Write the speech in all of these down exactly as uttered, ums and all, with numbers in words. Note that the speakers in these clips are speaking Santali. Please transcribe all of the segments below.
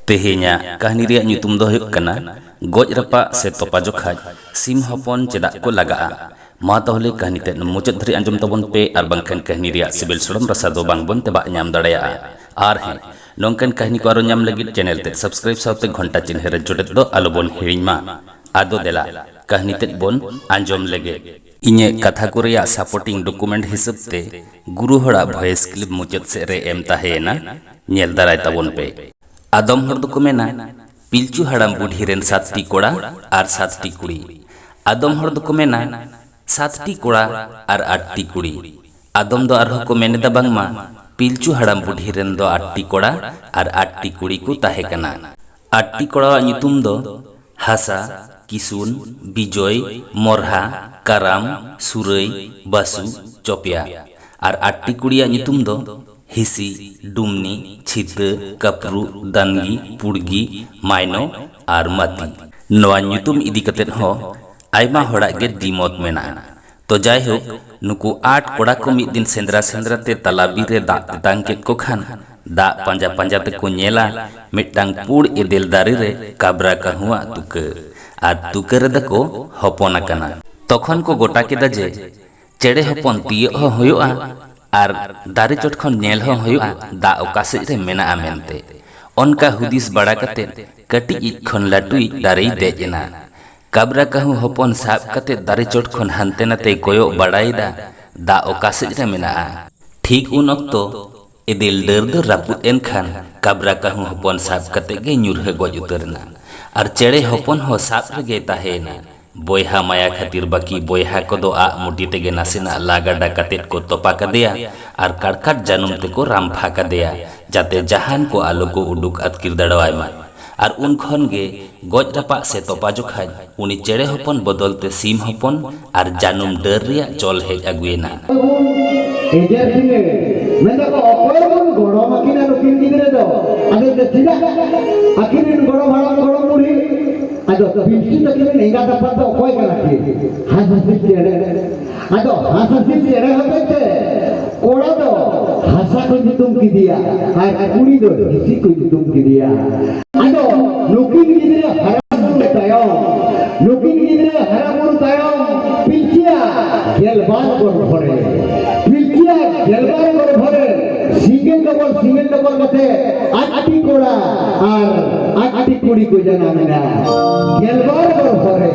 ᱛᱮᱦᱮᱧᱟᱜ ᱠᱟᱹᱦᱱᱤ ᱨᱮᱭᱟᱜ ᱧᱩᱛᱩᱢ ᱫᱚ ᱦᱩᱭᱩᱜ ᱠᱟᱱᱟ ᱜᱚᱡ ᱨᱟᱯᱟᱜ ᱥᱮ ᱛᱚᱯᱟ ᱡᱚᱠᱷᱟᱡ ᱥᱤᱢ ᱦᱚᱯᱚᱱ ᱪᱮᱫᱟᱜ ᱠᱚ ᱞᱟᱜᱟᱜᱼᱟ᱾ ᱢᱟ ᱛᱟᱦᱚᱞᱮ ᱠᱟᱹᱦᱱᱤ ᱛᱮᱫ ᱢᱩᱪᱟᱹᱫ ᱫᱷᱟᱹᱨᱤᱡ ᱟᱸᱡᱚᱢ ᱛᱟᱵᱚᱱ ᱯᱮ, ᱟᱨ ᱵᱟᱝᱠᱷᱟᱱ ᱠᱟᱹᱦᱱᱤ ᱨᱮᱭᱟᱜ ᱥᱤᱵᱤᱞ ᱥᱚᱲᱚᱢ ᱨᱟᱥᱟ ᱫᱚ ᱵᱟᱝ ᱵᱚᱱ ᱛᱮᱵᱟᱜ ᱧᱟᱢ ᱫᱟᱲᱮᱭᱟᱜᱼᱟ᱾ ᱟᱨ ᱦᱮᱸ, ᱱᱚᱝᱠᱟᱱ ᱠᱟᱹᱦᱱᱤ ᱠᱚ ᱟᱨᱚ ᱧᱟᱢ ᱞᱟᱹᱜᱤᱫ ᱪᱮᱱᱮᱞ ᱛᱮᱫ ᱥᱟᱵᱥᱠᱨᱟᱭᱤᱵ ᱥᱟᱶᱛᱮ ᱜᱷᱚᱱᱴᱟ ᱪᱤᱱᱦᱟᱹ ᱨᱮ ᱡᱚᱴᱮᱫ ᱫᱚ ᱟᱞᱚ ᱵᱚᱱ ᱦᱤᱲᱤᱧ ᱢᱟ᱾ ᱟᱫᱚ ᱫᱮᱞᱟ, ᱠᱟᱹᱦᱱᱤ ᱛᱮᱫ ᱵᱚᱱ ᱟᱸᱡᱚᱢ ᱞᱮᱜᱮ᱾ ᱤᱧᱟᱹᱜ ᱠᱟᱛᱷᱟ ᱠᱚ ᱨᱮᱭᱟᱜ supporting document ᱦᱤᱥᱟᱹᱵ ᱛᱮ ᱜᱩᱨᱩ ᱦᱚᱲᱟᱜ voice clip ᱢᱩᱪᱟᱹᱫ ᱥᱮᱫ ᱨᱮ ᱮᱢ ᱛᱟᱦᱮᱸᱭᱮᱱᱟ, ᱧᱮᱞ ᱫᱟᱨᱟᱭ ᱛᱟᱵᱚᱱ ᱯᱮ᱾ ᱟᱫᱚᱢ ᱦᱚᱲ ᱫᱚᱠᱚ ᱢᱮᱱᱟ, ᱯᱤᱞᱪᱩ ᱦᱟᱲᱟᱢ ᱵᱩᱰᱷᱤ ᱨᱮᱱ ᱥᱟᱛᱴᱤ ᱠᱚᱲᱟ ᱟᱨ ᱥᱟᱛᱴᱤ ᱠᱩᱲᱤ᱾ ᱟᱫᱚᱢ ᱦᱚᱲ ᱫᱚᱠᱚ ᱢᱮᱱᱟ, ᱥᱟᱛᱴᱤ ᱠᱚᱲᱟ ᱟᱨ ᱟᱴᱴᱤ ᱠᱩᱲᱤ᱾ ᱟᱫᱚᱢ ᱫᱚ ᱟᱨᱦᱚᱸ ᱠᱚ ᱢᱮᱱ ᱮᱫᱟ ᱵᱟᱝᱢᱟ ᱯᱤᱞᱪᱩ ᱦᱟᱲᱟᱢ ᱵᱩᱰᱷᱤ ᱨᱮᱱ ᱫᱚ ᱟᱴᱴᱤ ᱠᱚᱲᱟ ᱟᱨ ᱟᱴᱴᱤ ᱠᱩᱲᱤ ᱠᱚ ᱛᱟᱦᱮᱸ ᱠᱟᱱᱟ᱾ ᱟᱴᱴᱤ ᱠᱚᱲᱟᱣᱟᱜ ᱧᱩᱛᱩᱢ ᱫᱚ ᱦᱟᱥᱟ, ᱠᱤᱥᱩᱱ, ᱵᱤᱡᱚᱭ, ᱢᱚᱨᱦᱟ, ᱠᱟᱨᱟᱢ, ᱥᱩᱨᱟᱹᱭ, ᱵᱟᱥᱩ, ᱪᱚᱯᱮᱭᱟ᱾ ᱟᱨ ᱟᱴᱴᱤ ᱠᱩᱲᱤᱭᱟᱜ ᱧᱩᱛᱩᱢ ᱫᱚ ᱦᱤᱥᱤ, ᱰᱩᱢᱱᱤ, ᱪᱷᱤᱛᱟᱹ, ᱠᱟᱯᱨᱩ, ᱫᱟᱱᱜᱤ, ᱯᱩᱲᱜᱤ, ᱢᱟᱭᱱᱚ ᱟᱨ ᱢᱟᱛᱤ᱾ ᱱᱚᱣᱟ ᱧᱩᱛᱩᱢ ᱤᱫᱤ ᱠᱟᱛᱮᱫ ᱦᱚᱸ ᱟᱭᱢᱟ ᱦᱚᱲᱟᱜ ᱜᱮ ᱫᱤᱢᱚᱛ ᱢᱮᱱᱟᱜᱼᱟ᱾ ᱛᱚ ᱡᱟᱭᱦᱳᱠ, ᱱᱩᱠᱩ ᱟᱴ ᱠᱚᱲᱟ ᱠᱚ ᱢᱤᱫ ᱫᱤᱱ ᱥᱮᱸᱫᱽᱨᱟ ᱥᱮᱸᱫᱽᱨᱟ ᱛᱮ ᱛᱟᱞᱟ ᱵᱤᱨ ᱨᱮ ᱫᱟᱜ ᱛᱮᱛᱟᱝ ᱠᱮᱫ ᱠᱚ ᱠᱷᱟᱱ, ᱫᱟᱜ ᱯᱟᱸᱡᱟ ᱯᱟᱸᱡᱟ ᱛᱮᱠᱚ ᱧᱮᱞᱟ ᱢᱤᱫᱴᱟᱝ ᱯᱩᱲ ᱮᱫᱮᱞ ᱫᱟᱨᱮ ᱨᱮ ᱠᱟᱵᱽᱨᱟ ᱠᱟᱹᱦᱩᱣᱟᱜ ᱛᱩᱠᱟᱹ, ᱟᱨ ᱛᱩᱠᱟᱹ ᱨᱮᱫᱚ ᱠᱚ ᱦᱚᱯᱚᱱ ᱟᱠᱟᱱᱟ᱾ ᱛᱚᱠᱷᱚᱱ ᱠᱚ ᱜᱚᱴᱟ ᱠᱮᱫᱟ ᱡᱮ ᱪᱮᱬᱮ ᱦᱚᱯᱚᱱ ᱛᱤᱭᱳᱜ ᱦᱚᱸ ᱦᱩᱭᱩᱜᱼᱟ ᱟᱨ ᱫᱟᱨᱮ ᱪᱚᱴ ᱠᱷᱚᱱ ᱧᱮᱞ ᱦᱚᱸ ᱦᱩᱭᱩᱜᱼᱟ ᱫᱟᱜ ᱚᱠᱟ ᱥᱮᱫ ᱨᱮ ᱢᱮᱱᱟᱜᱼᱟ ᱢᱮᱱᱛᱮ᱾ ᱚᱱᱠᱟ ᱦᱩᱫᱤᱥ ᱵᱟᱲᱟ ᱠᱟᱛᱮ ᱠᱟᱹᱴᱤᱡ ᱤᱡ ᱠᱷᱚᱱ ᱞᱟᱹᱴᱩᱭᱤᱡ ᱫᱟᱨᱮᱭ ᱫᱮᱡ ᱮᱱᱟ᱾ ᱠᱟᱵᱽᱨᱟ ᱠᱟᱹᱦᱩ ᱦᱚᱯᱚᱱ ᱥᱟᱵ ᱠᱟᱛᱮ ᱫᱟᱨᱮ ᱪᱚᱴ ᱠᱷᱚᱱ ᱦᱟᱱᱛᱮ ᱱᱟᱛᱮᱭ ᱠᱚᱭᱚᱜ ᱵᱟᱲᱟᱭᱮᱫᱟ, ᱫᱟᱜ ᱚᱠᱟ ᱥᱮᱫ ᱨᱮ ᱢᱮᱱᱟᱜᱼᱟ᱾ ᱴᱷᱤᱠ ᱩᱱ ᱚᱠᱛᱚ ᱮᱫᱮᱞ ᱰᱟᱹᱨ ᱫᱚ ᱨᱟᱹᱯᱩᱫ ᱮᱱ ᱠᱷᱟᱱ ᱠᱟᱵᱽᱨᱟ ᱠᱟᱹᱦᱩ ᱦᱚᱯᱚᱱ ᱥᱟᱵ ᱠᱟᱛᱮ ᱜᱮ ᱧᱩᱨᱦᱟᱹ ᱜᱚᱡ ᱩᱛᱟᱹᱨ ᱮᱱᱟ᱾ ᱟᱨ ᱪᱮᱬᱮ ᱦᱚᱯᱚᱱ ᱦᱚᱸ ᱥᱟᱵ ᱨᱮᱜᱮᱭ ᱛᱟᱦᱮᱸᱭᱮᱱᱟ᱾ ᱵᱚᱭᱦᱟ ᱢᱟᱭᱟ ᱠᱷᱟᱹᱛᱤᱨ ᱵᱟᱹᱠᱤ ᱵᱚᱭᱦᱟ ᱠᱚᱫᱚ ᱟᱜ ᱢᱩᱴᱤ ᱛᱮᱜᱮ ᱱᱟᱥᱮᱱᱟᱜ ᱞᱟ ᱜᱟᱰᱟ ᱠᱟᱛᱮᱫ ᱠᱚ ᱛᱚᱯᱟ ᱠᱟᱫᱮᱭᱟ ᱟᱨ ᱠᱟᱲᱠᱟᱴ ᱡᱟᱹᱱᱩᱢ ᱛᱮᱠᱚ ᱨᱟᱢᱯᱷᱟ ᱠᱟᱫᱮᱭᱟ, ᱡᱟᱛᱮ ᱡᱟᱦᱟᱱ ᱠᱚ ᱟᱞᱚ ᱠᱚ ᱩᱰᱩᱠ ᱟᱹᱛᱠᱤᱨ ᱫᱟᱲᱮᱣᱟᱭ ᱢᱟ᱾ ᱟᱨ ᱩᱱ ᱠᱷᱚᱱ ᱜᱮ ᱜᱚᱡ ᱨᱟᱯᱟᱜ ᱥᱮ ᱛᱚᱯᱟ ᱡᱚᱠᱷᱟᱡ ᱩᱱᱤ ᱪᱮᱬᱮ ᱦᱚᱯᱚᱱ ᱵᱚᱫᱚᱞ ᱛᱮ ᱥᱤᱢ ᱦᱚᱯᱚᱱ ᱟᱨ ᱡᱟᱹᱱᱩᱢ ᱰᱟᱹᱨ ᱨᱮᱭᱟᱜ ᱪᱚᱞ ᱦᱮᱡ ᱟᱹᱜᱩᱭᱮᱱᱟ᱾ ᱮᱜᱮᱨ ᱠᱤᱱᱟᱹ, ᱢᱮᱱᱫᱟᱠᱚ, "ᱚᱠᱚᱭ ᱵᱚᱱ ᱜᱚᱲᱚᱢ ᱟᱹᱠᱤᱱᱟ ᱱᱩᱠᱤᱱ ᱜᱤᱫᱽᱨᱟᱹ ᱫᱚ?" ᱟᱫᱚ ᱪᱮᱫᱟᱜ ᱟᱹᱠᱤᱱ ᱨᱮᱱ ᱜᱚᱲᱚᱢ ᱦᱟᱲᱟᱢ ᱜᱚᱲᱚᱢ ᱵᱩᱲᱦᱤ? ᱟᱫᱚ ᱯᱤᱞᱪᱩ ᱛᱟᱹᱠᱤᱱ ᱨᱮᱱ ᱮᱸᱜᱟᱛ ᱟᱯᱟᱛ ᱫᱚ ᱚᱠᱚᱭ ᱠᱟᱱᱟ ᱠᱤᱱ? ᱦᱟᱸᱥ ᱦᱟᱸᱥᱤᱞ ᱪᱮᱬᱮ᱾ ᱟᱫᱚ ᱦᱟᱸᱥ ᱦᱟᱸᱥᱤᱞ ᱪᱮᱬᱮ ᱦᱚᱛᱮᱡ ᱛᱮ ᱠᱚᱲᱟ ᱫᱚ ᱦᱟᱸᱥ ᱦᱟᱥᱟ ᱠᱚ ᱧᱩᱛᱩᱢ ᱠᱮᱫᱮᱭᱟ ᱟᱨ ᱠᱩᱲᱤ ᱫᱚ ᱦᱤᱸᱥᱤ ᱠᱚ ᱧᱩᱛᱩᱢ ᱠᱮᱫᱮᱭᱟ᱾ ᱟᱫᱚ ᱱᱩᱠᱤᱱ ᱜᱤᱫᱽᱨᱟᱹ ᱦᱟᱨᱟ ᱵᱩᱨᱩ ᱛᱟᱭᱚᱢ, ᱱᱩᱠᱤᱱ ᱜᱤᱫᱽᱨᱟᱹ ᱦᱟᱨᱟ ᱵᱩᱨᱩ ᱛᱟᱭᱚᱢ ᱯᱤᱞᱪᱩᱭᱟᱜ ᱜᱮᱞᱵᱟᱨ ᱜᱚᱨᱵᱷᱚ ᱨᱮ, ᱯᱤᱞᱪᱩᱭᱟᱜ ᱜᱮᱞᱵᱟᱨ ᱜᱚᱨᱵᱷᱚ ᱨᱮ ᱥᱤᱸᱜᱮᱞ ᱰᱚᱵᱚᱞ, ᱥᱤᱸᱜᱮᱞ ᱰᱚᱵᱚᱞ ᱠᱟᱛᱮ ᱟᱴᱴᱤ ᱠᱚᱲᱟ ᱟᱨ ᱟᱴᱴᱤ ᱠᱩᱲᱤ ᱠᱚ ᱡᱟᱱᱟᱢ ᱮᱱᱟ᱾ ᱜᱮᱞᱵᱟᱨ ᱜᱚᱨᱵᱷᱚ ᱨᱮ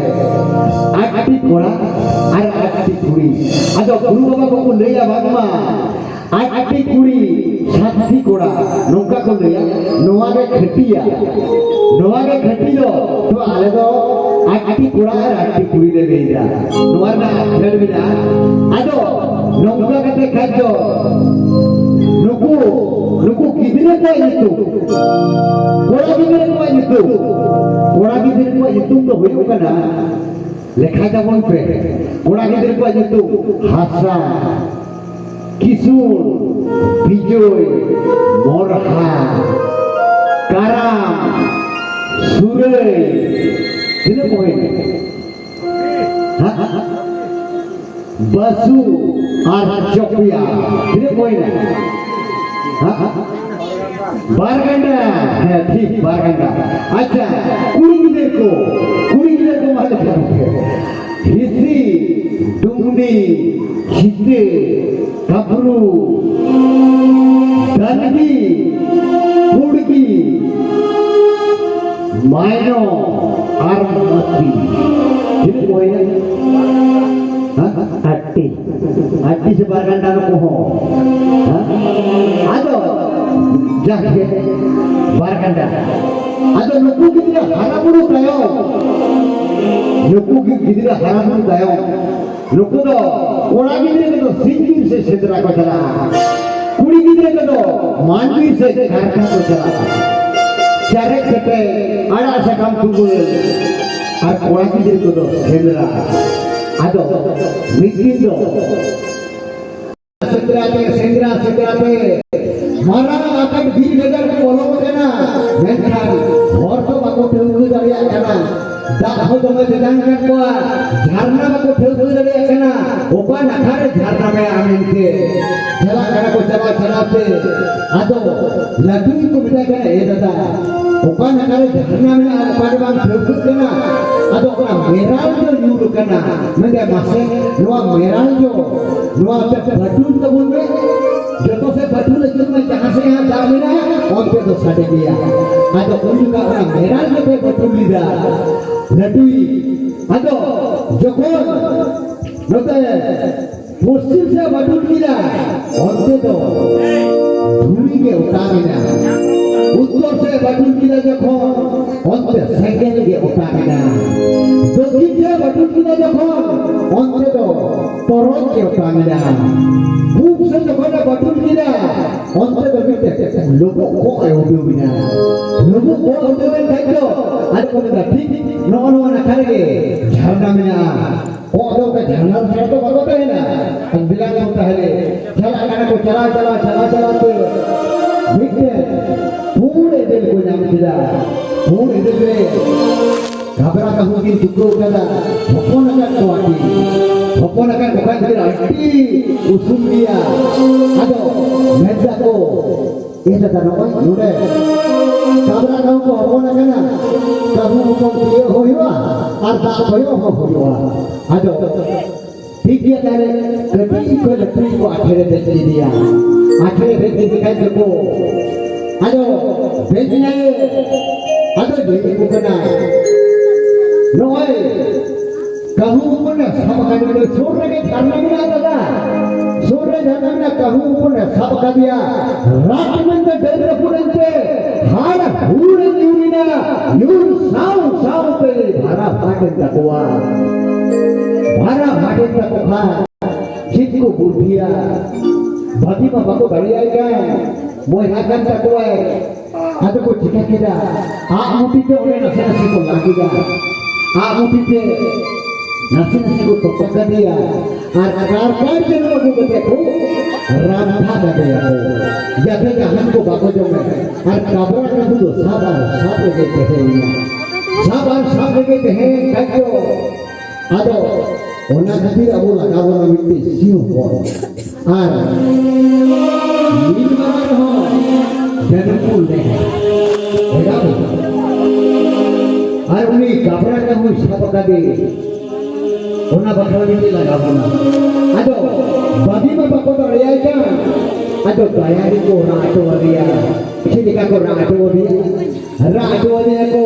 ᱟᱴᱴᱤ ᱠᱚᱲᱟ ᱟᱨ ᱟᱴᱴᱤ ᱠᱩᱲᱤ᱾ ᱟᱫᱚ ᱜᱩᱨᱩ ᱵᱟᱵᱟ ᱠᱚᱠᱚ ᱞᱟᱹᱭᱟ ᱵᱟᱝᱢᱟ ᱟᱴᱴᱤ ᱠᱩᱲᱤ, ᱥᱟᱛᱴᱤ ᱠᱚᱲᱟ, ᱱᱚᱝᱠᱟ ᱠᱚ ᱞᱟᱹᱭᱟ᱾ ᱱᱚᱣᱟ ᱜᱮ ᱠᱷᱟᱹᱴᱤᱭᱟ, ᱱᱚᱣᱟ ᱜᱮ ᱠᱷᱟᱹᱴᱤ ᱫᱚ᱾ ᱛᱚ ᱟᱞᱮ ᱫᱚ ᱟᱴᱴᱤ ᱠᱚᱲᱟ ᱟᱨ ᱟᱴᱴᱤ ᱠᱩᱲᱤ ᱞᱮ ᱞᱟᱹᱭᱫᱟ᱾ ᱱᱚᱣᱟ ᱨᱮᱱᱟᱜ ᱯᱷᱮᱰ ᱢᱮᱱᱟᱜᱼᱟ᱾ ᱟᱫᱚ ᱱᱚᱝᱠᱟ ᱠᱟᱛᱮ ᱠᱷᱟᱡ ᱫᱚ ᱱᱩᱠᱩ, ᱱᱩᱠᱩ ᱜᱤᱫᱽᱨᱟᱹ ᱠᱚᱣᱟᱜ ᱧᱩᱛᱩᱢ, ᱠᱚᱲᱟ ᱜᱤᱫᱽᱨᱟᱹ ᱠᱚᱣᱟᱜ ᱧᱩᱛᱩᱢ, ᱠᱚᱲᱟ ᱜᱤᱫᱽᱨᱟᱹ ᱠᱚᱣᱟᱜ ᱧᱩᱛᱩᱢ ᱫᱚ ᱦᱩᱭᱩᱜ ᱠᱟᱱᱟ, ᱞᱮᱠᱷᱟ ᱛᱟᱵᱚᱱ ᱯᱮ, ᱠᱚᱲᱟ ᱜᱤᱫᱽᱨᱟᱹ ᱠᱚᱣᱟᱜ ᱧᱩᱛᱩᱢ ᱦᱟᱥᱟ, ᱠᱤᱥᱩᱱ, ᱵᱤᱡᱚᱭ, ᱢᱚᱨᱦᱟ, ᱠᱟᱨᱟᱢ, ᱥᱩᱨᱟᱹᱭ, ᱛᱤᱱᱟᱹᱜ ᱠᱚ ᱦᱩᱭᱱᱟ? ᱦᱮᱸ? ᱵᱟᱥᱩ ᱟᱨ ᱪᱚᱯᱤᱭᱟ, ᱛᱤᱱᱟᱹᱜ ᱠᱚ ᱦᱩᱭᱱᱟ? ᱦᱮᱸ? ᱵᱟᱨ ᱜᱟᱱᱰᱟ᱾ ᱦᱮᱸ, ᱴᱷᱤᱠ, ᱵᱟᱨ ᱜᱟᱱᱰᱟ᱾ ᱟᱪᱪᱷᱟ, ᱠᱩᱲᱤ ᱜᱤᱫᱽᱨᱟᱹ ᱠᱚ, ᱠᱩᱲᱤ ᱜᱤᱫᱽᱨᱟᱹ ᱠᱚ ᱢᱟ ᱞᱟᱹᱭ ᱛᱟᱵᱚᱱ ᱯᱮ᱾ ᱦᱤᱥᱤ, ᱰᱩᱢᱱᱤ, ᱪᱷᱤᱛᱟᱹ, ᱠᱟᱵᱨᱩ, ᱰᱟᱱᱰᱤ, ᱯᱩᱲᱜᱤ, ᱢᱟᱭᱱᱚ ᱟᱨ ᱢᱟᱹᱛᱤ᱾ ᱛᱤᱱᱟᱹᱜ ᱠᱚ ᱦᱩᱭᱱᱟ? ᱦᱮᱸ? ᱟᱴᱴᱤ᱾ ᱟᱴᱴᱤ ᱥᱮ ᱵᱟᱨ ᱜᱟᱱᱰᱟ ᱱᱩᱠᱩ ᱦᱚᱸ᱾ ᱦᱮᱸ? ᱟᱫᱚ ᱡᱟᱠ ᱜᱮ, ᱵᱟᱨ ᱜᱟᱱᱰᱟ᱾ ᱟᱫᱚ ᱱᱩᱠᱩ ᱜᱤᱫᱽᱨᱟᱹ ᱦᱟᱨᱟ ᱵᱩᱨᱩ ᱛᱟᱭᱚᱢ, ᱱᱩᱠᱩ ᱜᱤ-, ᱜᱤᱫᱽᱨᱟᱹ ᱦᱟᱨᱟ ᱵᱩᱨᱩ ᱛᱟᱭᱚᱢ, ᱱᱩᱠᱩ ᱫᱚ ᱠᱚᱲᱟ ᱜᱤᱫᱽᱨᱟᱹ ᱠᱚᱫᱚ ᱥᱤᱧ ᱵᱤᱨ ᱥᱮᱫ ᱥᱮᱸᱫᱽᱨᱟ ᱠᱚ ᱪᱟᱞᱟᱜᱼᱟ᱾ ᱠᱩᱲᱤ ᱜᱤᱫᱽᱨᱟᱹ ᱠᱚᱫᱚ ᱢᱟᱱ ᱵᱤᱨ ᱥᱮᱫ ᱠᱟᱨᱠᱷᱟ ᱠᱚ ᱪᱟᱞᱟᱜᱼᱟ᱾ ᱪᱟᱨᱮᱡ ᱠᱟᱛᱮ ᱟᱲᱟᱜ ᱥᱟᱠᱟᱢ ᱛᱩᱢᱟᱹᱞ, ᱟᱨ ᱠᱚᱲᱟ ᱜᱤᱫᱽᱨᱟᱹ ᱠᱚᱫᱚ ᱥᱮᱸᱫᱽᱨᱟ᱾ ᱟᱫᱚ ᱢᱤᱫ ᱫᱤᱱ ᱫᱚ ᱥᱮᱸᱫᱽᱨᱟ ᱛᱮ, ᱥᱮᱸᱫᱽᱨᱟ, ᱥᱮᱸᱫᱽᱨᱟ ᱛᱮ ᱢᱟᱨᱟᱝ ᱟᱠᱟᱱ ᱵᱤᱨ ᱜᱟᱡᱟᱲ ᱠᱚ ᱵᱚᱞᱚ ᱟᱠᱟᱱᱟ, ᱢᱮᱱᱠᱷᱟᱱ ᱦᱚᱨ ᱫᱚ ᱵᱟᱠᱚ ᱴᱷᱟᱹᱣᱠᱟᱹ ᱫᱟᱲᱮᱭᱟᱜ ᱠᱟᱱᱟ᱾ ᱫᱟᱜ ᱦᱚᱸ ᱫᱚᱢᱮ ᱛᱮᱛᱟᱝ ᱠᱟᱱ ᱠᱚᱣᱟ, ᱡᱷᱟᱨᱱᱟ ᱵᱟᱠᱚ ᱴᱷᱟᱹᱣᱠᱟᱹ ᱫᱟᱲᱮᱭᱟᱜ ᱠᱟᱱᱟ, ᱚᱠᱟ ᱱᱟᱠᱷᱟ ᱨᱮ ᱡᱷᱟᱨᱱᱟ ᱢᱮᱱᱟᱜᱼᱟ ᱢᱮᱱᱛᱮ᱾ ᱪᱟᱞᱟᱜ ᱠᱟᱱᱟ ᱠᱚ, ᱪᱟᱞᱟᱣ ᱪᱟᱞᱟᱣ ᱛᱮ ᱟᱫᱚ ᱞᱟᱹᱴᱩᱭᱤᱡ ᱠᱚ ᱢᱮᱛᱟᱭ ᱠᱟᱱᱟ, "ᱮ ᱫᱟᱫᱟ, ᱚᱠᱟ ᱱᱟᱠᱷᱟ ᱨᱮ ᱡᱷᱟᱨᱱᱟ ᱢᱮᱱᱟᱜᱼᱟ, ᱚᱠᱟ ᱨᱮ ᱵᱟᱝ ᱴᱷᱟᱹᱣᱠᱟᱹᱜ ᱠᱟᱱᱟ, ᱟᱫᱚ ᱚᱱᱟ ᱢᱮᱨᱟᱞ ᱡᱚ ᱧᱩᱨ ᱠᱟᱱᱟ?" ᱢᱮᱱᱫᱟᱭ, "ᱢᱟᱥᱮ, ᱱᱚᱣᱟ ᱢᱮᱨᱟᱞ ᱡᱚ, ᱱᱚᱣᱟ ᱛᱮ ᱵᱟᱹᱴᱩᱞ ᱛᱟᱵᱚᱱ ᱢᱮ, ᱡᱚᱛᱚ ᱥᱮᱫ ᱵᱟᱹᱴᱩᱞ ᱟᱹᱪᱩᱨ ᱢᱮ, ᱡᱟᱦᱟᱸ ᱥᱮᱫ ᱦᱟᱸᱜ ᱫᱟᱜ ᱢᱮᱱᱟᱜᱼᱟ, ᱚᱱᱛᱮ ᱫᱚ ᱥᱟᱰᱮ ᱜᱮᱭᱟ᱾ ᱟᱫᱚ ᱩᱱ ᱡᱚᱠᱷᱟᱜ ᱚᱱᱟ ᱢᱮᱨᱟᱞ ᱡᱚ ᱛᱮ ᱵᱟᱹᱴᱩᱞ ᱞᱮᱫᱟ ᱞᱟᱹᱴᱩᱭᱤᱡ᱾ ᱟᱫᱚ ᱡᱚᱠᱷᱚᱱ ᱱᱚᱛᱮ ᱯᱚᱥᱪᱤᱢ ᱥᱮᱫ ᱵᱟᱹᱴᱩᱞ ᱠᱮᱫᱟ, ᱚᱱᱛᱮ ᱫᱚ ᱫᱷᱩᱲᱤ ᱜᱮ ᱚᱴᱟᱝ ᱮᱱᱟ᱾ ᱩᱛᱛᱚᱨ ᱥᱮᱫ ᱵᱟᱹᱴᱩᱞ ᱠᱮᱫᱟ ᱡᱚᱠᱷᱚᱱ, ᱚᱱᱛᱮ ᱥᱮᱸᱜᱮᱞ ᱜᱮ ᱚᱴᱟᱝ ᱮᱱᱟ᱾ ᱫᱚᱠᱠᱷᱤᱱ ᱥᱮᱫ ᱵᱟᱹᱴᱩᱞ ᱠᱮᱫᱟ ᱡᱚᱠᱷᱚᱱ, ᱚᱱᱛᱮ ᱫᱚ ᱛᱚᱨᱚᱡ ᱜᱮ ᱚᱴᱟᱝ ᱮᱱᱟ᱾ ᱯᱩᱵ ᱥᱮᱫ ᱡᱚᱠᱷᱚᱱ ᱮ ᱵᱟᱹᱴᱩᱞ ᱠᱮᱫᱟ, ᱚᱱᱛᱮ ᱫᱚ ᱢᱤᱫᱴᱮᱱ ᱞᱩᱵᱩᱜ ᱠᱚᱜ ᱮ ᱩᱰᱩᱠ ᱮᱱᱟ᱾ ᱞᱩᱵᱩᱜ ᱠᱚᱜ ᱩᱰᱩᱠ ᱮᱱ ᱠᱷᱟᱡ ᱫᱚ, ᱟᱫᱚ ᱠᱚ ᱢᱮᱱᱫᱟ, "ᱴᱷᱤᱠ ᱱᱚᱜᱼᱚ ᱱᱚᱣᱟ ᱱᱟᱠᱷᱟ ᱨᱮᱜᱮ ᱡᱷᱟᱨᱱᱟ ᱢᱮᱱᱟᱜᱼᱟ᱾" ᱠᱚᱜ ᱫᱚ ᱚᱱᱠᱟ ᱡᱷᱟᱨᱱᱟ ᱫᱷᱟᱨᱟ ᱫᱚ ᱵᱟᱠᱚ ᱛᱟᱦᱮᱱᱟ᱾ ᱟᱨ ᱵᱮᱞᱟᱝ ᱠᱚ ᱛᱟᱦᱮᱱᱟ᱾ ᱪᱟᱞᱟᱜ ᱠᱟᱱᱟ ᱠᱚ, ᱪᱟᱞᱟᱣ, ᱪᱟᱞᱟᱣ, ᱪᱟᱞᱟᱣ, ᱪᱟᱞᱟᱣ ᱛᱮ ᱢᱤᱫᱴᱮᱱ ᱯᱩᱸᱰ ᱮᱫᱮᱞ ᱠᱚ ᱧᱟᱢ ᱠᱮᱫᱟ᱾ ᱯᱩᱸᱰ ᱮᱫᱮᱞ ᱨᱮ ᱜᱷᱟᱵᱽᱨᱟ ᱠᱟᱹᱦᱩ ᱠᱤᱱ ᱛᱩᱠᱟᱹᱣ ᱠᱟᱫᱟ᱾ ᱦᱚᱯᱚᱱ ᱟᱠᱟᱫ ᱠᱚᱣᱟ ᱠᱤᱱ᱾ ᱦᱚᱯᱚᱱ ᱟᱠᱟᱫ ᱠᱚ ᱠᱷᱟᱱ ᱠᱤᱱ ᱟᱹᱰᱤ ᱩᱥᱩᱞ ᱜᱮᱭᱟ᱾ ᱟᱫᱚ ᱢᱮᱱ ᱫᱟᱠᱚ, ᱮ ᱫᱟᱫᱟ, ᱱᱚᱜᱼᱚᱭ ᱱᱚᱰᱮ ᱜᱷᱟᱵᱽᱨᱟ ᱠᱟᱹᱦᱩ ᱠᱚ ᱦᱚᱯᱚᱱ ᱟᱠᱟᱱᱟ᱾ ᱠᱟᱹᱦᱩ ᱦᱚᱯᱚᱱ ᱛᱤᱭᱳᱜ ᱦᱚᱸ ᱦᱩᱭᱩᱜᱼᱟ ᱟᱨ ᱫᱟᱜ ᱠᱚᱭᱚᱜ ᱦᱚᱸ ᱦᱩᱭᱩᱜᱼᱟ᱾ ᱟᱫᱚ ᱴᱷᱤᱠ ᱜᱮᱭᱟ, ᱛᱟᱦᱞᱮ ᱠᱟᱹᱴᱤᱡ ᱠᱷᱚᱱ ᱞᱟᱹᱴᱩᱭᱤᱡ ᱠᱚ ᱟᱴᱷᱮᱲᱮ ᱫᱮᱡ ᱠᱮᱫᱮᱭᱟ᱾ ᱟᱴᱷᱮᱲᱮ ᱫᱮᱡ ᱠᱮᱫᱮ ᱠᱷᱟᱡ ᱫᱚᱠᱚ, ᱟᱫᱚ ᱫᱮᱡ ᱮᱱᱟᱭ, ᱟᱫᱚ ᱞᱟᱹᱭ ᱟᱠᱚ ᱠᱟᱱᱟ, ᱱᱚᱜᱼᱚᱭ ᱠᱟᱹᱦᱩ ᱦᱚᱯᱚᱱᱮ ᱥᱟᱵ ᱟᱠᱟᱫᱮ, ᱥᱩᱨ ᱨᱮᱜᱮ ᱡᱷᱟᱨᱱᱟ ᱢᱮᱱᱟᱜᱼᱟ ᱫᱟᱫᱟ, ᱥᱩᱨ ᱨᱮ ᱡᱷᱟᱨᱱᱟ ᱢᱮᱱᱟᱜᱼᱟ, ᱠᱟᱹᱦᱩ ᱦᱚᱯᱚᱱᱮ ᱥᱟᱵ ᱟᱠᱟᱫᱮᱭᱟ, ᱨᱟᱜ ᱢᱮᱱᱛᱮ ᱰᱟᱹᱨ ᱨᱟᱹᱯᱩᱫ ᱮᱱᱛᱮ ᱦᱟᱲ ᱦᱩᱲ ᱧᱩᱨ ᱮᱱᱟ, ᱧᱩᱨ ᱥᱟᱶ ᱥᱟᱶᱛᱮ ᱵᱷᱟᱨᱟ ᱯᱷᱟᱴ ᱮᱱ ᱛᱟᱠᱚᱣᱟ᱾ ᱵᱷᱟᱨᱟ ᱯᱷᱟᱴ ᱮᱱ ᱛᱟᱠᱚ ᱠᱷᱟᱱ ᱪᱮᱫ ᱠᱚ ᱵᱩᱫᱽᱫᱷᱤᱭᱟ? ᱵᱷᱟᱹᱜᱤ ᱢᱟ ᱵᱟᱠᱚ ᱫᱟᱲᱮᱭᱟᱭ ᱠᱟᱱ, ᱵᱚᱭᱦᱟ ᱠᱟᱱ ᱛᱟᱠᱚᱣᱟᱭ᱾ ᱟᱫᱚ ᱠᱚ ᱪᱤᱠᱟᱹ ᱠᱮᱫᱟ? ᱟᱜ ᱢᱩᱴᱷᱤ ᱛᱮ ᱚᱸᱰᱮ ᱱᱟᱥᱮ ᱱᱟᱥᱮ ᱠᱚ ᱞᱟ ᱠᱮᱫᱟ᱾ ᱟᱜ ᱢᱩᱴᱷᱤ ᱛᱮ ᱱᱟᱥᱮ ᱱᱟᱥᱮ ᱠᱚ ᱛᱚᱯᱟ ᱠᱟᱫᱮᱭᱟ᱾ ᱟᱨ ᱠᱟᱨᱠᱟᱲ ᱛᱮ ᱟᱹᱜᱩ ᱠᱟᱛᱮ ᱠᱚ ᱨᱟᱱᱫᱷᱟ ᱠᱟᱫᱮᱭᱟ ᱠᱚ, ᱡᱟᱛᱮ ᱡᱟᱦᱟᱱ ᱠᱚ ᱵᱟᱠᱚ ᱡᱚᱢᱟ᱾ ᱟᱨ ᱠᱟᱵᱽᱨᱟ ᱠᱟᱹᱦᱩ ᱫᱚ ᱥᱟᱵ ᱟᱨ ᱥᱟᱵ ᱨᱮᱜᱮ ᱛᱟᱦᱮᱸᱭᱮᱱᱟ᱾ ᱥᱟᱵ ᱟᱨ ᱥᱟᱵ ᱨᱮᱜᱮ ᱛᱟᱦᱮᱸᱭᱮᱱ ᱠᱷᱟᱡ ᱫᱚ ᱟᱫᱚ ᱚᱱᱟ ᱠᱷᱟᱹᱛᱤᱨ ᱟᱵᱚ ᱞᱟᱜᱟᱣ ᱵᱚᱱᱟ ᱢᱤᱫᱴᱮᱡ ᱥᱤᱭᱩ ᱦᱚᱲ᱾ ᱟᱨ ᱢᱤᱫ ᱢᱟᱨᱟᱝ ᱦᱚᱸ ᱡᱟᱹᱱᱩᱢ ᱵᱚᱱ ᱞᱮᱱᱟ᱾ ᱮᱜᱟᱨᱚ᱾ ᱟᱨ ᱩᱱᱤ ᱜᱟᱵᱽᱨᱟ ᱠᱟᱹᱦᱩᱭ ᱥᱟᱵ ᱟᱠᱟᱫᱮ᱾ ᱚᱱᱟ ᱵᱟᱠᱷᱨᱟ ᱢᱤᱫᱴᱮᱡ ᱞᱟᱜᱟᱣ ᱵᱚᱱᱟ᱾ ᱟᱫᱚ ᱵᱟᱹᱜᱤ ᱢᱟ ᱵᱟᱠᱚ ᱫᱟᱲᱮᱭᱟᱭ ᱠᱟᱱ᱾ ᱟᱫᱚ ᱫᱟᱭᱟ ᱜᱮᱠᱚ ᱨᱟᱜ ᱦᱚᱪᱚ ᱟᱫᱮᱭᱟ᱾ ᱪᱮᱫ ᱞᱮᱠᱟ ᱠᱚ ᱨᱟᱜ ᱦᱚᱪᱚ ᱟᱫᱮᱭᱟ? ᱨᱟᱜ ᱦᱚᱪᱚ ᱟᱫᱮᱭᱟ ᱠᱚ᱾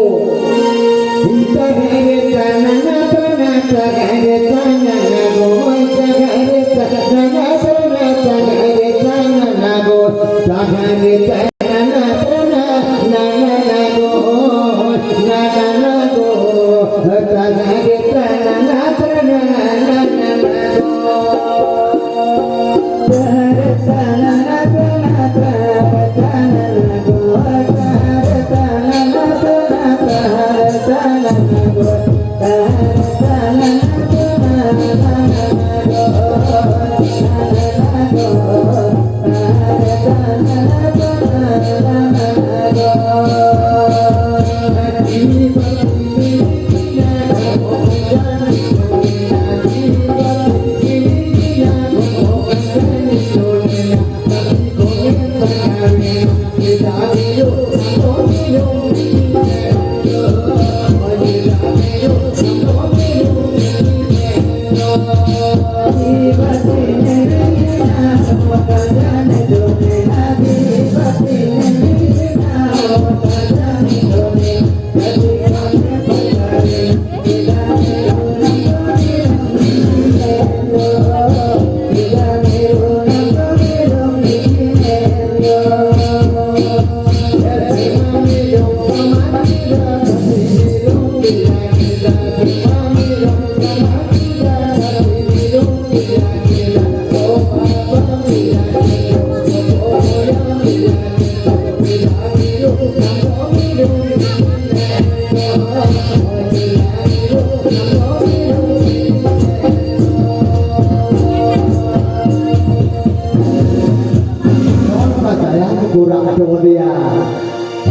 ᱨᱟᱜ ᱦᱚᱪᱚ ᱟᱫᱮᱭᱟ᱾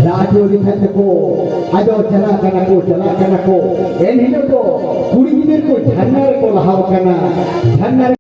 ᱨᱟᱜ ᱦᱚᱪᱚ ᱟᱫᱮ ᱠᱷᱟᱱ ᱫᱚᱠᱚ, ᱟᱫᱚ ᱪᱟᱞᱟᱜ ᱠᱟᱱᱟ ᱠᱚ, ᱪᱟᱞᱟᱜ ᱠᱟᱱᱟ ᱠᱚ᱾ ᱮᱱ ᱦᱤᱞᱳᱜ ᱫᱚ ᱠᱩᱲᱤ ᱜᱤᱫᱟᱹᱨ ᱠᱚ ᱡᱷᱟᱨᱱᱟ ᱨᱮᱠᱚ ᱞᱟᱦᱟᱣ ᱠᱟᱱᱟ, ᱡᱷᱟᱨᱱᱟ